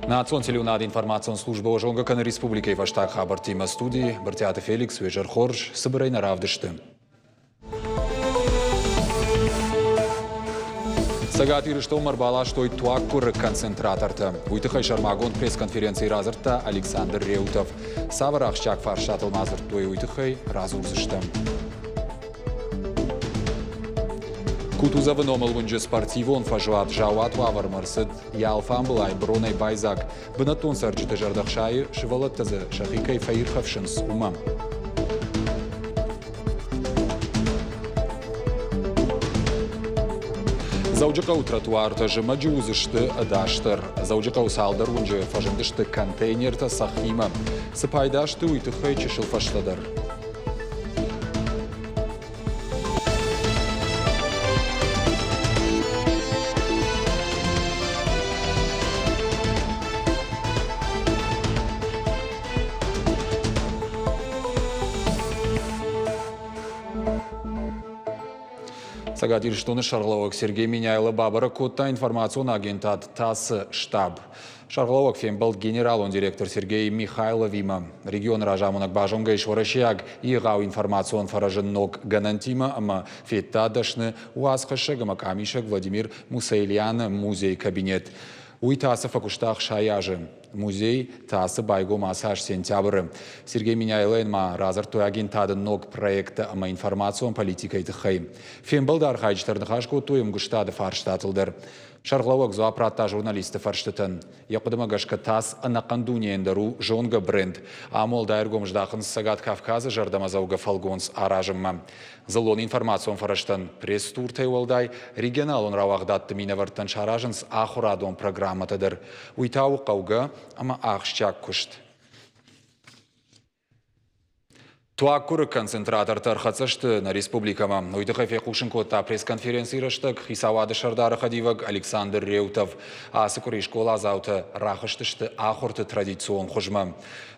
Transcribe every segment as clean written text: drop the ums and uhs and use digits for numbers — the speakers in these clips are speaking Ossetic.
Национ телеуынады информацион службӕ зонгӕ кӕны республикӕйы фӕстаг хабӕрттимӕ. Студийы Брытъиаты Феликс, уе зӕр хорз, цыбырӕй нӕ равдысты. Цӕгат Ирыстонмӕ ӕрбаластой туаггуыры концентратортӕ. Уый тыххӕй сӕрмагонд пресс-конференцийы радзырдта Александр Реутов. Цавӕр ахсджиаг фарстатыл ма дзырдтой, уый тыххӕй радзурдзыстӕм. Кутузовы номыл уынджы спортивон фӕзуат заууат уавӕрмӕ ӕрцыд. Йӕ алфамбылай бронӕй байдзаг. Бынӕттон цӕрджыты зӕрдӕ хсайы, сывӕллӕттӕ дзы сӕхи кӕй фӕирхӕфсынц, уымӕ. Дзӕуджыхъӕуы тротуартӕ зымӕджы уыдзысты ӕдасдӕр. Дзӕуджыхъӕуы цалдӕр уынджы фӕзындысты контейнертӕ цӕххимӕ. Цы пайда сты, уый тыххӕй чысыл фӕстӕдӕр. Цӕгат Ирыстоны сӕргълӕууӕг Сергей Меняйло бабӕрӕг кодта информацион агентад ТАСС-ы штаб. Сӕргълӕууӕг фембӕлд генералон директор Сергей Михайловимӕ. Регионы разамонӕг базонгӕ ис уӕрӕсейаг егъау информацион фӕрӕзы ног гӕнӕнтимӕ ӕмӕ федта дӕсны уацхӕссӕг ӕмӕ къамисӕг Владимир Мусаильяны музейы кабинет. Уый ТАСС-ы фӕкуыста 60 азы. Музей ТАСС-ы байгом ацы аз сентябры. Сергей Меняйлойӕн ма радзырдтой агентады ног проекттӕ ӕмӕ информацион политикӕйы тыххӕй. Фембӕлды архайджытӕ ӕрныхас кодтой ӕмгуыстады фарстатыл дӕр. Сӕргълӕууӕг дзуапп радта журналистты фӕрстытӕн. Йӕ хъуыдымӕ гӕсгӕ ТАСС ӕнӕхъӕн дунейӕн дӕр у зонгӕ бренд. Ам уӕлдай ӕргом здахынц Цӕгат Кавказы зӕрдӕмӕдзӕугӕ фӕлгонц аразынмӕ. Дзыллон информацион фӕрӕзтӕн, пресс-туртӕй уӕлдай, регионалон рауагъдадты минӕвӕрттӕн саразынц ахуырадон программӕтӕ дӕр. Уый та у хъӕугӕ ӕмӕ ахсджиаг куыст. Туаггуыры концентратортӕ ӕрхӕццӕ сты нӕ республикӕмӕ. Уый тыххӕй фехъусын кодта пресс-конференцийы рӕстӕг хицауады сӕрдары хӕдивӕг Александр Реутов. Ацы къуыри скъоладзаутӕ рахызтысты ахуырты традицион хуызмӕ.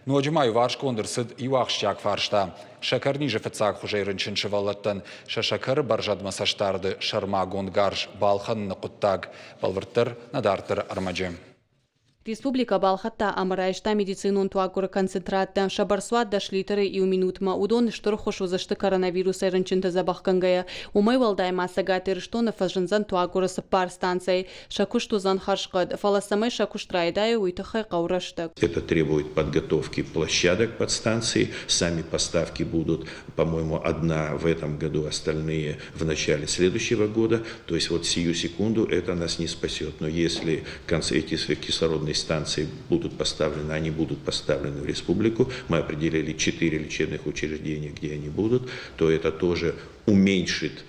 Ноджы ма иуварсгонд ӕрцыд иу ахсджиаг фарста. Сӕкӕрнизы фыццаг хуызӕй рынчын сывӕллӕттӕн сӕ сӕкӕры бӕрзӕдмӕ цӕстдарды сӕрмагонд гарз балхӕныны хъуыддаг. Бӕлвырддӕр нӕ дарддӕры ӕрмӕджы. Республикӕ балхӕдта ӕмӕ райста медицинон туаггуыры концентраттӕ, сӕ бӕрцуат 10 литры иу минутмӕ. Уыдон стыр ххуыс уыдзысты коронавирусӕй рынчынты дзӕбӕхгӕнгӕйӕ. Уымӕй уӕлдай ма Цӕгат Ирыстоны фӕзындзӕн туаггуыры цыппар станцӕйы. Сӕ куыст уыдзӕн хӕрзхъӕд, фӕлӕ цӕмӕй сӕ куыст райдайой, уый тыххӕй хъӕуы рӕстӕг. Это требует подготовки площадок под станции. Сами поставки будут, по-моему, одна в этом году, остальные в начале следующего года. То есть вот сию секунду это нас не спасет. Но если эти кислородные станции будут поставлены, они будут поставлены в республику, мы определили 4 лечебных учреждения, где они будут, то это тоже уменьшит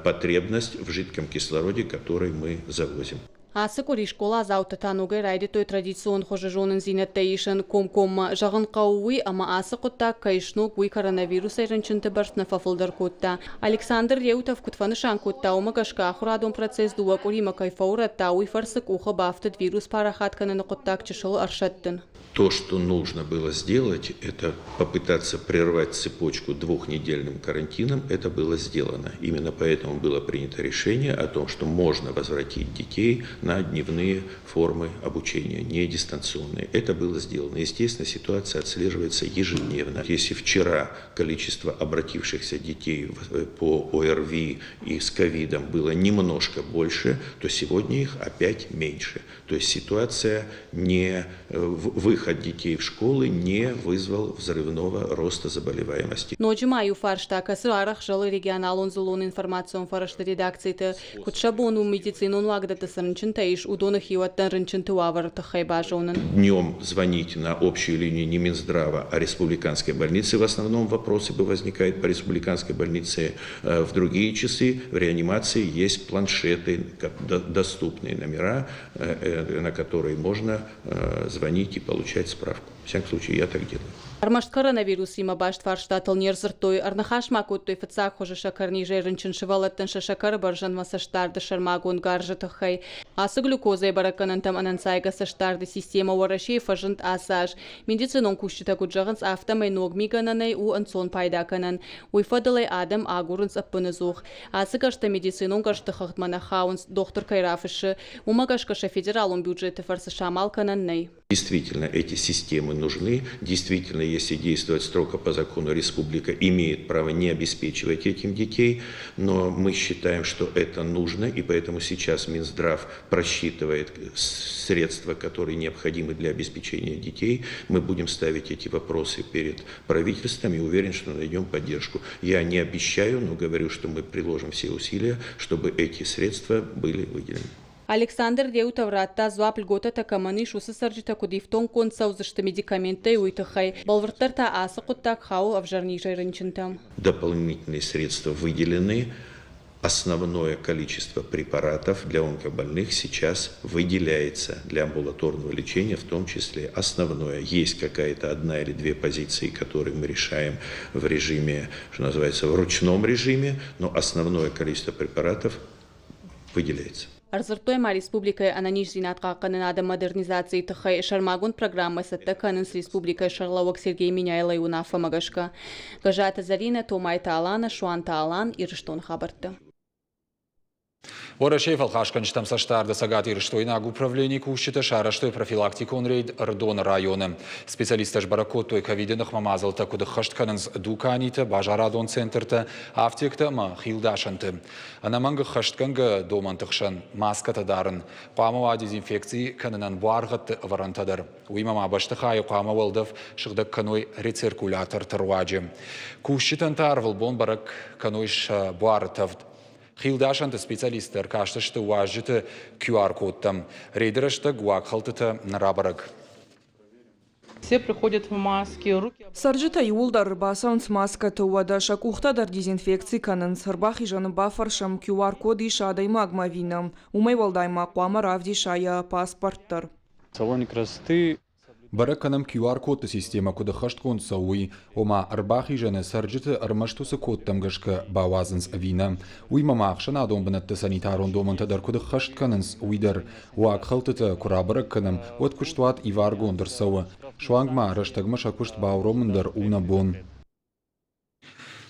потребность в жидком кислороде, который мы завозим. Ацы къуыри скъоладзаутӕ та ногӕй райдыдтой традицион хуызы зонындзинӕдтӕ исын комкоммӕ. Зӕгъын хъӕуы уый, ӕмӕ ацы хъуыддаг кӕй сног, уый коронавирусӕй рынчынты бӕрц нӕ фӕфылдӕр кодта. Александр Реутов куыд фӕнысан кодта, уымӕ гӕсгӕ ахуырадон процесс дыууӕ къуыримӕ кӕй фӕурӕдта, уый фӕрцы къухы бафтыд вирус парахат кӕныны хъуыддаг чысыл ӕрсӕттын. То, что нужно было сделать, это попытаться прервать цепочку двухнедельным карантином, это было сделано. Именно поэтому было принято решение о том, что можно возвратить детей на дневные формы обучения, не дистанционные. Это было сделано. Естественно, ситуация отслеживается ежедневно. Если вчера количество обратившихся детей по ОРВИ и с ковидом было немножко больше, то сегодня их опять меньше. То есть ситуация не выход детей в школы не вызвал взрывного роста заболеваемости. Ноджы ма иу фарста, кӕцы арӕх зӕлы регионалон дзыллон информацион фӕрӕзты редакциты, куыд сӕ бон у медицинон уагдӕтты цы рынчынтӕ ис, уыдоны хиуӕттӕн рынчынты уавӕры тыххӕй базонын. Днем звонить на общую линию не Минздрава, а республиканской больницы. В основном вопросы бы возникают по республиканской больнице. В другие часы в реанимации есть планшеты, доступные номера, на которые можно звонить и получать справку. В всяком случае, я так делаю. Ӕрмӕст коронавирусимӕ баст фарстатыл не рдзырдтой, ӕрныхас ма кодтой фыццаг хуызы сӕкӕрнизӕй рынчын сывӕллӕттӕн сӕ сӕкӕры бӕрзӕндмӕ цӕстдарды сӕрмагонд гарзы тыххӕй. Ацы глюкозӕйы бӕрӕггӕнӕнтӕм ӕнӕнцайгӕ цӕстдарды системӕ Уӕрӕсейы фӕзынд ацы аз. Медицинон кусджытӕ куыд зӕгъынц, афтӕмӕй ног мигӕнӕнӕй у ӕнцон пайда кӕнӕн. Уый фӕдыл ӕй адӕм агурынц ӕппыныдзух. Ацы гӕрзтӕ медицинон гӕрзты хыгъдмӕ нӕ хауынц, дохтыр кӕй рафыссы, уымӕ гӕсгӕ сӕ федералон бюджеты фӕрцы самал кӕнӕн нӕй. Действительно, эти системы нужны. Действительно, если действовать строго по закону, республика имеет право не обеспечивать этим детей. Но мы считаем, что это нужно, и поэтому сейчас Минздрав просчитывает средства, которые необходимы для обеспечения детей. Мы будем ставить эти вопросы перед правительством и уверен, что найдем поддержку. Я не обещаю, но говорю, что мы приложим все усилия, чтобы эти средства были выделены. Александр Реутов радта дзуапп льготӕтӕ кӕмӕн ис, уыцы цӕрджытӕ куыд ифтонггонд цӕудзысты медикаменттӕй, уый тыххӕй. Бӕлвырддӕр та ацы хъуыддаг хауы ӕвзӕр низӕй рынчынтӕм. Дополнительные средства выделены. Основное количество препаратов для онкобольных сейчас выделяется для амбулаторного лечения, в том числе основное. Есть какая-то одна или две позиции, которые мы решаем в режиме, что называется, в ручном режиме, но основное количество препаратов выделяется. Ӕрдзырдтой ма республикӕйы ӕнӕниздзинад хъахъхъӕнынады модернизацийы тыххӕй сӕрмагонд программӕ цӕттӕ кӕнынц республикӕйы сӕргълӕууӕг Сергей Меняйлойы уынаффӕмӕ гӕсгӕ. Гӕззаты Зӕринӕ, Томайты Алана, Суанты Алан, Ирыстоны хабӕрттӕ. Уӕрӕсейы фӕлхасгӕнджытӕм цӕстдарды цӕгатирыстойнаг управленийы кусджытӕ сарӕзтой профилактикон рейд Ӕрыдоны районы. Специалисттӕ сбӕрӕг кодтой, ковиды ныхмӕ мадзӕлттӕ куыд ӕххӕст кӕнынц дуканиты, базарадон центртӕ, афтектӕ ӕмӕ хилдасӕнты. Ӕнӕмӕнг ӕххӕстгӕнгӕ домӕнты хсӕн маскӕтӕ дарын, хъуамӕ уа дезинфекци кӕнынӕн буаргъӕдты ӕвӕрӕнтӕ дӕр. Уыимӕ ма бӕстыхайы хъуамӕ уӕлдӕф сыгъдӕг кӕной рециркуляторты руаджы. Кусджытӕн та ӕрвылбон бӕрӕг кӕной сӕ буары тӕвд. Хилдасӕнты специалисттӕ ӕркастысты уазджыты QR-кодтӕм. Рейды рӕстӕг уагхӕлдтытӕ нӕ рабӕрӕг. Цӕрджытӕ иууылдӕр ӕрбацӕуынц маскӕты, уӕдӕ сӕ къухтӕ дӕр дезинфекци кӕнынц. Ӕрбахизӕны бафӕрсӕм, QR-код ис адӕймагмӕ ӕви нӕ. Уымӕй уӕлдай ма хъуамӕ равдиса йӕ паспорт дӕр. Салоне красоты Бӕрӕг кӕнӕм QR-кодты системӕ куыд ӕххӕстгонд цӕуы, уый, ома ӕрбахизӕны цӕрджыты ӕрмӕст уыцы кодтӕм гӕсгӕ бауадзынц ӕви нӕ. Уыимӕ ма ӕхсӕнадон бынӕтты санитарон домӕнтӕ дӕр куыд ӕххӕст кӕнынц, уый дӕр. Уагхӕлдтытӕ куы рабӕрӕг кӕнӕм, уӕд куыстуат иваргонд ӕрцӕуы. Суанг ма рӕстӕгмӕ сӕ куыст бауромын дӕр у нӕ бон.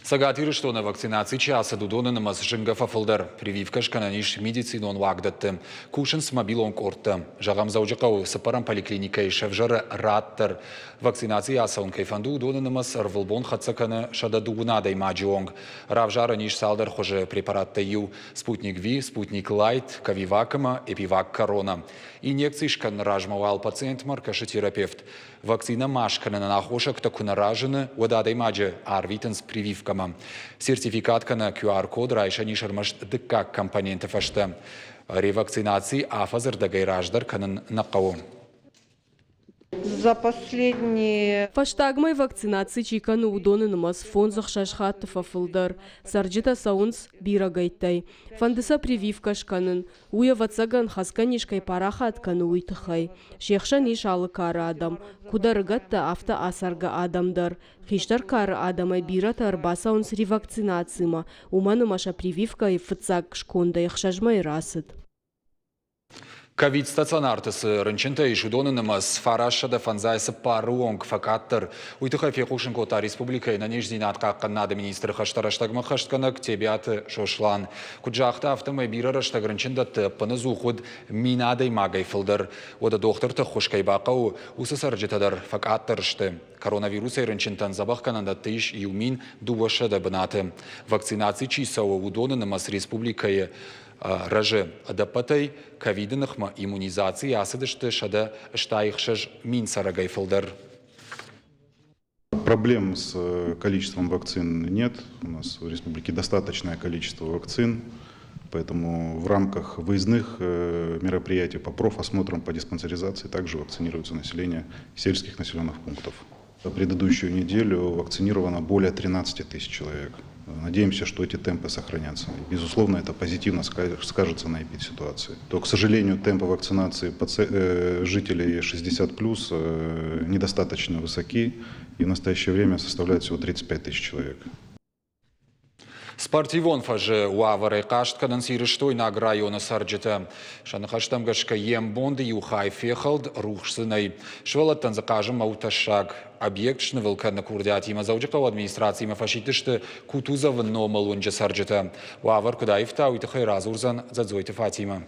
Цӕгат Ирыстоны вакцинаци чи ацыд, уыдоны нымӕц зынгӕ фӕфылдӕр. Прививкӕ скӕнӕн ис медицинон уагдӕтты. Кусынц мобилон къордтӕ. Зӕгъӕм, Дзӕуджыхъӕуы цыппӕрӕм поликлиникӕйы сӕвзӕры рад дӕр. Вакцинацийы ацӕуын кӕй фӕнды, уыдоны нымӕц ӕрвылбон хӕццӕ кӕны 130 адӕймаджы онг. Равзарӕн ис цалдӕр хуызы препараттӕй иу – Спутник Ви, Спутник Лайт, Ковивак ӕмӕ Эпивак Корона. Инъекци скӕныны размӕ уал пациентмӕ ӕркӕсы терапевт. Вакцинӕ ма скӕнынӕн аххосӕгтӕ куы нӕ разыны, уӕд адӕймаджы арвитынц прививкӕмӕ. Сертификат кӕнӕ QR-код райсӕн ис ӕрмӕст дыккаг компоненты фӕстӕ. Ревакцинаци афӕдзы рдӕгӕй раздӕр кӕнын нӕ хъӕуы. За последние Фӕстагмӕ вакцинаци чи кӕны, уыдоны нымӕц фондз-ӕхсӕз хатты фӕфылдӕр. Цӕрджытӕ цӕуынц бирӕгӕйттӕй. Фӕнды сӕ прививкӕ скӕнын. Уый, ӕвӕццӕгӕн, хӕцгӕ низ кӕй парахат кӕны, уый тыххӕй. Се хсӕн ис алы кары адӕм, куыд ӕрыгӕттӕ, афтӕ ацӕргӕ адӕм дӕр. Хистӕр кары адӕмӕй бирӕтӕ ӕрбацӕуынц ревакцинацимӕ, уымӕн ӕмӕ сӕ прививкӕйы фыццаг скондӕй ӕхсӕз мӕйы рацыд. Ковид-стационарты цы рынчынтӕ ис, уыдоны нымӕц 954-ы онг фӕкъаддӕр. Уый тыххӕй фехъусын кодта республикӕйы ӕнӕниздзинад хъахъхъӕнынады министры хӕстӕ рӕстӕгмӕ хӕстгӕнӕг Тебиаты Сослан. Куыд загъта, афтӕмӕй бирӕ рӕстӕг рынчындӕтты ӕппыныдзух уыд 1000 адӕймагӕй фылдӕр. Уӕдӕ дохтырты ӕххуыс кӕй бахъӕуы, уыцы цӕрджытӕ дӕр фӕкъаддӕр сты. Коронавирусӕй рынчынтӕн дзӕбӕхгӕнӕндӕтты ис 1200 бынаты. Вакцинаци чи цӕуы, уыдоны нымӕц республикӕйы рӕзы. Ӕдӕппӕтӕй ковиды ныхмӕ иммунизацийы ацыдысты 166 000 цӕрӕгӕй фылдӕр. Проблем с количеством вакцин нет. У нас в республике достаточное количество вакцин. Поэтому в рамках выездных мероприятий по профосмотрам, по диспансеризации также вакцинируется население сельских населенных пунктов. За предыдущую неделю вакцинировано более 13 тысяч человек. Надеемся, что эти темпы сохранятся. И, безусловно, это позитивно скажется на эпидситуации. То, к сожалению, темпы вакцинации жителей 60 плюс недостаточно высоки и в настоящее время составляют всего 35 тысяч человек. Спортивон фӕзы уавӕрӕй хъаст кӕнынц Ирыстойнаг районы цӕрджытӕ. Сӕ ныхӕстӕм гӕсгӕ йе мбонды иу хай фехӕлд, рухс дзы нӕй. Сывӕллӕттӕн дзы хъазынмӕ у тӕссаг. Объект снывыл кӕныны курдиатимӕ Дзӕуджыхъӕуы администрацимӕ фӕсидтысты Кутузовы номыл уынджы цӕрджытӕ. Уавӕр куыд аивта, уый тыххӕй радзурдзӕн Дзӕдзойты Фатимӕ.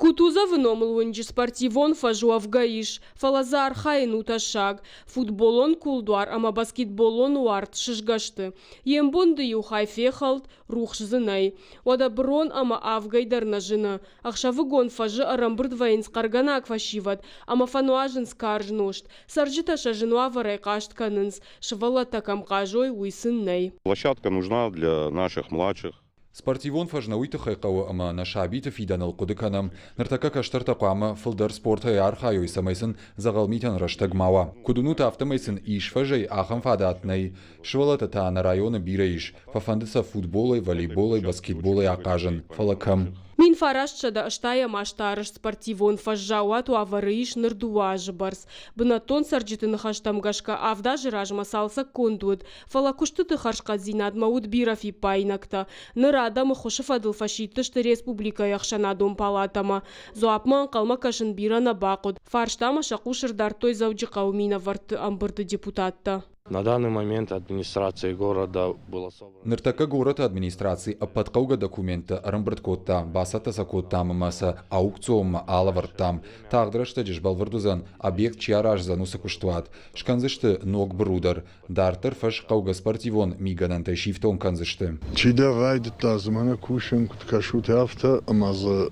Кутузовы номыл уынджы спортивон фӕз уӕвгӕ ис, фӕлӕ дзы архайын у тӕссаг. Футболон кулдуар ӕмӕ баскетболон уарт сызгӕ сты. Йе мбонды иу хай фехӕлд, рухс дзы нӕй. Уӕдӕ бырон ӕмӕ авгӕй дӕр нӕ зыны. Ӕхсӕвыгон фӕзы ӕрӕмбырд вӕййынц хъӕргӕнаг фӕсивӕд ӕмӕ фӕнуазынц карз нозт. Цӕрджытӕ сӕ зын уавӕрӕй хъаст кӕнынц, сывӕллӕттӕ кӕм хъазой, уый сын нӕй. Площадка нужна для наших младших. Спортивон фӕз нӕ уый тыххӕй хъӕуы, ӕмӕ нӕ сабиты фидӕныл хъуыды кӕнӕм. Ныртӕккӕ кӕстӕртӕ хъуамӕ фылдӕр спортӕй архайой, цӕмӕй сын дзӕгъӕлмитӕн рӕстӕг ма уа. Куыд уынут, афтӕмӕй сын ис фӕзӕй ахӕм фадат нӕй. Сывӕллӕттӕ та нӕ районы бирӕ ис. Фӕфӕнды сӕ футболӕй, волейболӕй, баскетболӕй ахъазын, фӕлӕ кӕм? 1980 азты арӕзт спортивон фӕз заууат уавӕры ис ныр дыууӕ азы бӕрц. Бынӕттон цӕрджыты ныхӕстӕм гӕсгӕ авд азы размӕ цалцӕггонд уыд, Фӕлӕ куыстыты хӕрзхъӕддзинадмӕ уыд бирӕ фиппаинӕгтӕ. Ныр адӕмы хуысы фӕдыл фӕсидтысты республикӕйы ӕхсӕнадон палатӕмӕ. Дзуапмӕ ӕнхъӕлмӕ кӕсын бирӕ нӕ бахъуыд. Фарстамӕ сӕ хъус ӕрдардтой Дзӕуджыхъӕуы минӕвӕртты ӕмбырды депутаттӕ. На данный момент администрацией города было собрано. Ныртӕккӕ горӕты администраци ӕппӕт хъӕугӕ документтӕ ӕрӕмбырд кодта, бацӕттӕ сӕ кодтам ӕмӕ сӕ аукционмӕ алӕвӕрдтам. Тагъд рӕстӕджы сбӕлвырд уыдзӕн, объект чи араздзӕн, уыцы куыстуат. Скӕндзысты ног быру дӕр. Дарддӕр фӕз хъӕугӕ спортивон мигӕнӕнтӕй сифтонг кӕндзысты. Чидӕр райдыдта дзы мӕнӕ кусын, куыд кӕсут, афтӕ, ӕмӕ дзы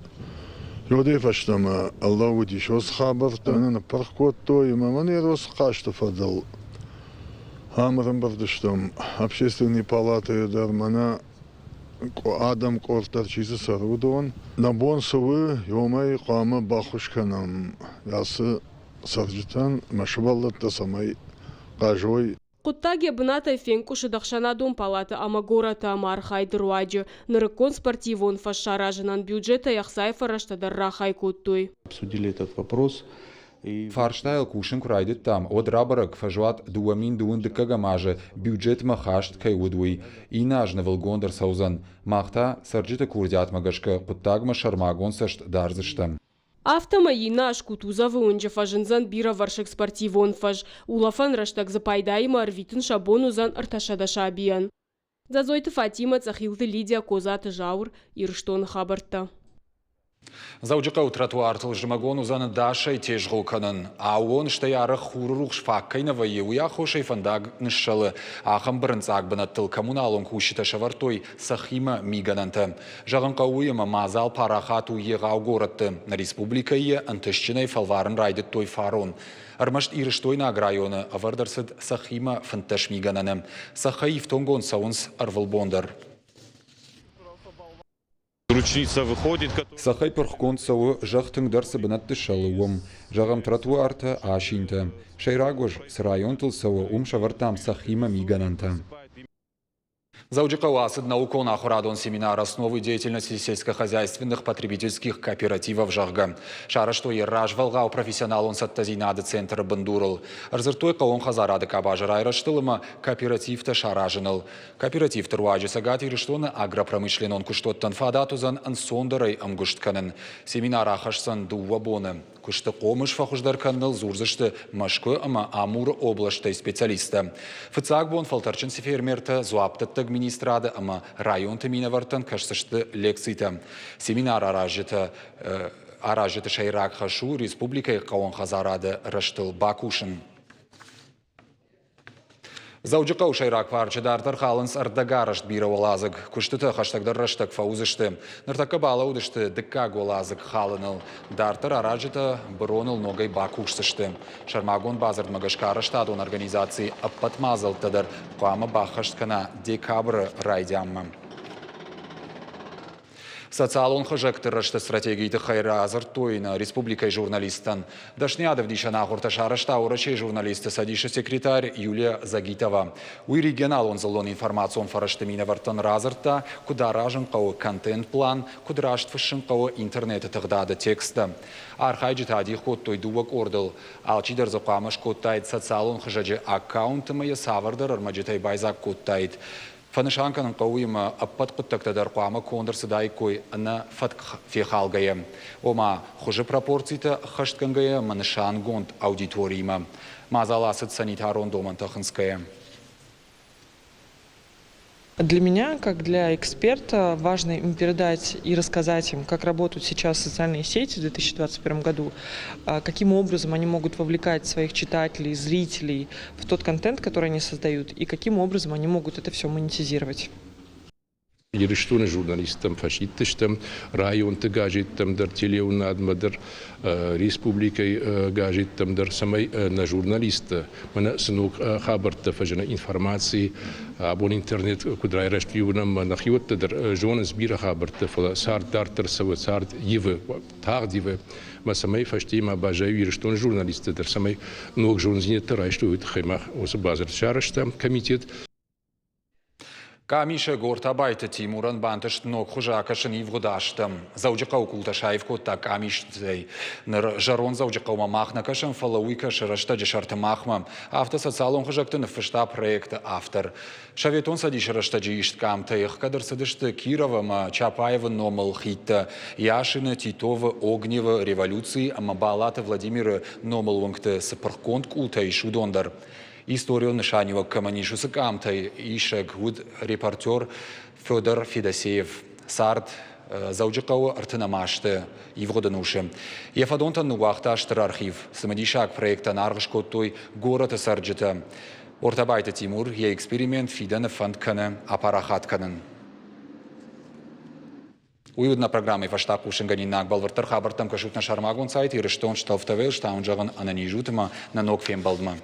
Йодӕй фӕстӕмӕ ӕрлӕууыдис уыцы хабӕрттӕ, нӕ ныппырх кодтой, ӕмӕ мӕн Еросы хъазты фӕдыл ам ӕрӕмбырд стӕм общественный палатӕйы дӕр мӕнӕ адӕм къорд дӕр чи дзы цӕры, уыдон. Нӕ бон цы у, уымӕй хъуамӕ баххуыс кӕнӕм ацы цӕрджытӕн ӕмӕ сывӕллӕттӕ цӕмӕй хъазой. Хъуыддаг йӕ бынатӕй фенкъуысыд ӕхсӕнадон палатӕ ӕмӕ горӕты ӕмархайды руаджы. Нырыккон спортивон фӕз саразынӕн бюджетӕй ӕхцайы фӕрӕзтӕ дӕр рахай кодтой. Обсудили этот вопрос. Фарстайыл кусын куы райдыдтам, уӕд рабӕрӕг фӕзуат 2021 азы бюджетмӕ хаст кӕй уыд, уый. Иннӕ аз нывылгонд ӕрцӕудзӕн. Мах та цӕрджыты курдиатмӕ гӕсгӕ хъуыддагмӕ сӕрмагонд цӕст дардзыстӕм. Афтӕмӕй иннӕ аз Кутузовы уынджы фӕзындзӕн бирӕвӕрсыг спортивон фӕз. Улӕфӕн рӕстӕг дзы пайдаимӕ ӕрвитын сӕ бон уыдзӕн ӕртӕсӕдӕ сабийӕн. Дзӕдзойты Фатимӕ, Цъӕхилты Лидия, Козаты Зауыр, Ирыстоны хабӕрттӕ. Дзӕуджыхъӕуы тротуартыл зымӕгон уыдзӕн ӕдасӕй тезгъо кӕнын. Аууон стӕй арӕх хуры рухс фаг кӕй нӕ вӕййы, уый аххосӕй фӕндаг ныссӕлы. Ахӕм бырынцъаг бынӕттыл коммуналон кусджытӕ сӕвӕрдтой цӕххимӕ мигӕнӕнтӕ. Зӕгъын хъӕуы уый, ӕмӕ мадзал парахат у егъау горӕтты. Нӕ республикӕйы йӕ ӕнтыстджынӕй фӕлварын райдыдтой фарон. Ӕрмӕст Ирыстойнаг районы ӕвӕрд ӕрцыд цӕххимӕ 15 мигӕнӕны. Цӕххӕй ифтонггонд цӕуынц ӕрвылбон дӕр. Ручница выходит. Цӕххӕй пырхгонд цӕуы, зӕхх тынгдӕр цы бынӕтты сӕлы, уым. Зӕгъӕм, тротуартӕ, асинтӕ. Сӕйраг уыз, цы районтыл цӕуы, уым сӕвӕрдтам цӕххимӕ мигӕнӕнтӕ. Дзӕуджыхъӕуы ацыд наукон-ахуырадон семинар «Основы деятельности сельскохозяйственных потребительских кооперативов», зӕгъгӕ. Сарӕзтой йӕ развӕлгъау профессионалон цӕттӕдзинады центры бындурыл. Ӕрдзырдтой хъӕууон хӕдзарады къабазы райрӕзтыл ӕмӕ кооперативтӕ саразыныл. Кооперативты руаджы Цӕгат Ирыстоны агропромышленнон куыстуӕттӕн фадат уыдзӕн ӕнцондӕрӕй ӕмгуыст кӕнын. Семинар ахӕсдзӕн дыууӕ боны. Куысты хъомыс фӕхуыздӕр кӕныныл дзурдзысты Мӕскуы ӕмӕ Амуры облӕстӕй специалисттӕ. Фыццаг бон фӕлтӕрджын фермертӕ, дзуапдӕттӕг министрады ӕмӕ районты минӕвӕрттӕн кӕсдзысты лекцитӕ. Семинар аразджытӕ аразджыты сӕйраг хӕс у республикӕйы хъӕууон хӕдзарады рӕзтыл бакусын. Дзӕуджыхъӕуы сӕйраг парчы дарддӕр халынц ӕрдӕгарӕзт бирӕуӕладзыг. Куыстытӕ хӕстӕгдӕр рӕстӕг фӕуыдзысты. Ныртӕккӕ балӕудысты дыккаг уӕладзыг халыныл. Дарддӕр аразджытӕ быроныл ногӕй бакусдзысты. Сӕрмагонд бадзырдмӕ гӕсгӕ арӕзтадон организаци ӕппӕт мадзӕлттӕ дӕр хъуамӕ баххӕст кӕна декабры райдианмӕ. Социалон хызӕгты рӕзты стратегийы тыххӕй радзырдтой нӕ республикӕйы журналисттӕн. Дӕсныйад ӕвдисӕн ахуыртӕ сарӕзта Уӕрӕсейы журналистты цӕдисы секретарь Юлия Загитова. Уый регионалон дзыллон информацион фӕрӕзты минӕвӕрттӕн радзырдта, куыд аразын хъӕуы контент-план, куыд раст фыссын хъӕуы интернеты тыгъдады тексттӕ. Архайджытӕ адих кодтой дыууӕ къордыл. Алчидӕр дзы хъуамӕ скодтаид социалон хызӕджы аккаунт ӕмӕ йӕ цавӕрдӕр ӕрмӕджытӕй байдзаг кодтаид. Фӕнысан кӕнын хъӕуы ӕмӕ ӕппӕт хъуыддӕгтӕ дӕр хъуамӕ конд ӕрцыдаиккой ӕнӕ фӕтк фехалгӕйӕ, ома хуызы пропорцитӕ ӕххӕстгӕнгӕйӕ ӕмӕ нысангонд аудиториимӕ. Мадзал ацыд санитарон домӕнтӕ хынцгӕйӕ. Для меня, как для эксперта, важно им передать и рассказать им, как работают сейчас социальные сети в 2021 году, каким образом они могут вовлекать своих читателей, зрителей в тот контент, который они создают, и каким образом они могут это все монетизировать. Ирыстоны журналисттӕм фӕсидтыстӕм, районты газеттӕм дӕр, телеуынадмӕ дӕр, республикӕйы газеттӕм дӕр, цӕмӕй нӕ журналисттӕ мӕнӕ цы ног хабӕрттӕ фӕзыны информаци, абон интернет куыд райрӕзт, уынӕм, нӕхиуӕттӕ дӕр зонынц бирӕ хабӕрттӕ, фӕлӕ цард дарддӕр цӕуы, цард ивы, тагъд ивы. Ӕмӕ цӕмӕй фӕстейы ма баззайой Ирыстоны журналисттӕ дӕр, цӕмӕй ног зонддзинӕдтӕ райстой, уый тыххӕй мах уыцы бадзырд сарӕзтам комитет. Къамисӕг Ортабайты Тимурӕн бантыст ног хуызы акӕсын ивгъуыд азтӕм. Дзӕуджыхъӕуы къултӕ саив кодта къамистӕй. Ныр зӕронд Дзӕуджыхъӕумӕ мах нӕ кӕсӕм, фӕлӕ уый кӕсы рӕстӕджы сӕрты махмӕ. Афтӕ социалон хызӕгты ныффыста проекты автор. Советон Цӕдисы рӕстӕджы ист къамтӕ ӕхгӕд ӕрцыдысты Киров ӕмӕ Чапаевы номыл хидтӕ, Яшины, Титовы, Огневы, Революцийы ӕмӕ Балаты Владимиры номыл уынгты цы пырхгонд къултӕ ис, уыдон дӕр. Историон нысаниуӕг кӕмӕн ис, уыцы къамтӕй исӕг уыд репортер Федор Федосеев. Цард Дзӕуджыхъӕуы ӕртынӕм азты ивгъуыд ӕнусы. Йӕ фӕдонтӕн ныууагъта стыр архив. Цымыдисаг проектӕн аргъ скодтой горӕты цӕрджытӕ. Ортабайты Тимур йӕ эксперимент фидӕны фӕнд кӕны апарахат кӕнын. Уый уыд нӕ программӕйы фӕстаг хъусынгӕнинаг. Бӕлвырддӕр хабӕрттӕм кӕсут нӕ сӕрмагонд сайт Ирыстон Шталфтавел, стауын зӕгъын ӕнӕниз ут ӕмӕ нӕ ног фембӕлдмӕ.